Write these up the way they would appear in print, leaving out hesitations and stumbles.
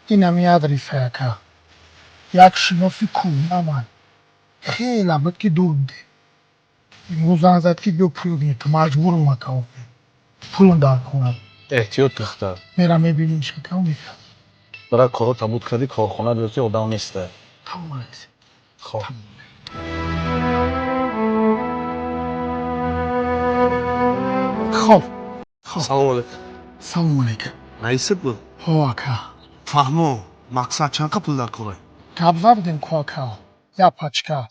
Инами адреса, ака. Як шиноси кӯҳна ман. Хеле буд, ки дур будем. Имрӯз занг зад, ки биё, пул гирифт. Маҷбурам, ака. Пулм дар хона. Эҳтиёт, духтар. Мерам, мебинем, ака, мекард. Бара, корро табуд кардӣ, корхона биёти, одам неста. Тамом, раис. Хоб. Хоб. Салом алейкум. Салом алейкум. Раисат буд? Ҳо, ака. Фаҳмо, мақсад чанд қа пул дар кора? Гап забудем ку, ака. Як пачка.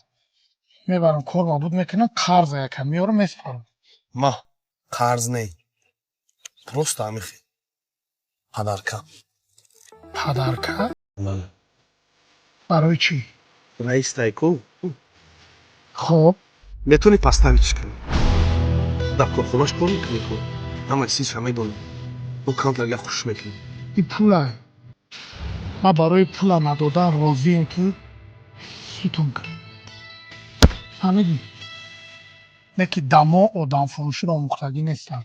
Мебарам, кор мабуд мекунам, қарза, ака, меёрам, меспарам. Ма қарз не, просто ҳамихе подарка. Подарка? Бале. Барои чӣ? Раис тайку. Хоб. Метавонӣ поставить кунӣ, дар корхонаш кор мекунӣ ку, ҳама сиша медонӣ, ӯ камтар га хуш мекунӣ. И пула. Ман барои пула надодан розием, ки сутун кунам. Фаҳмидӣ? Не ки дамо одамфурӯширо омӯхтагӣ нестам.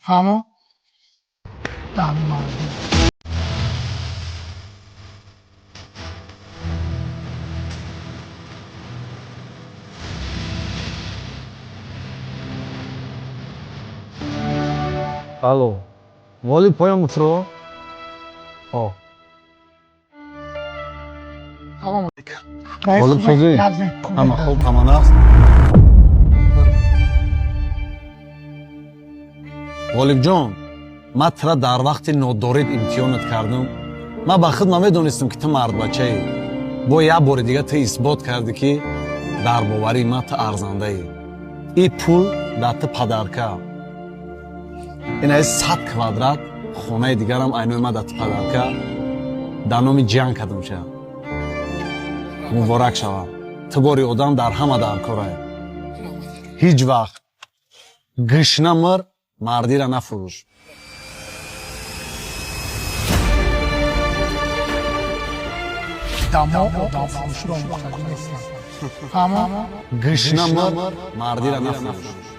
Фаҳмо? Даҳни мардум. Алло, Ғолиб, поён утро. О. Салом алейкум. Раис, Ғолиб, хубе? созӣ? Нағз, хубе. Ҳама хуб, ҳама нағз. Ғолибҷон, ман тура дар вақти нодорид имтиҳонат кардам. Ман ба худ намедонистам, ки ту мардбачаӣ. Бо як бори дига ту исбот кардӣ, ки дар боварии ман ту арзандаӣ. И пул дар ту подарка. Инаи 100 квадрат хонаи дигарам айнои ман дар ту подарка, дар номи ҷанг кардам ша. Муборак шавад. Ту бори одам дар ҳама дар корае. Ҳеҷ вақт гӯшна мир, мардира нафурӯш. Дамо одамфурӯширо омӯхтагӣ нестам. Фаҳмо? Гӯшна мир, мардира нафурӯш.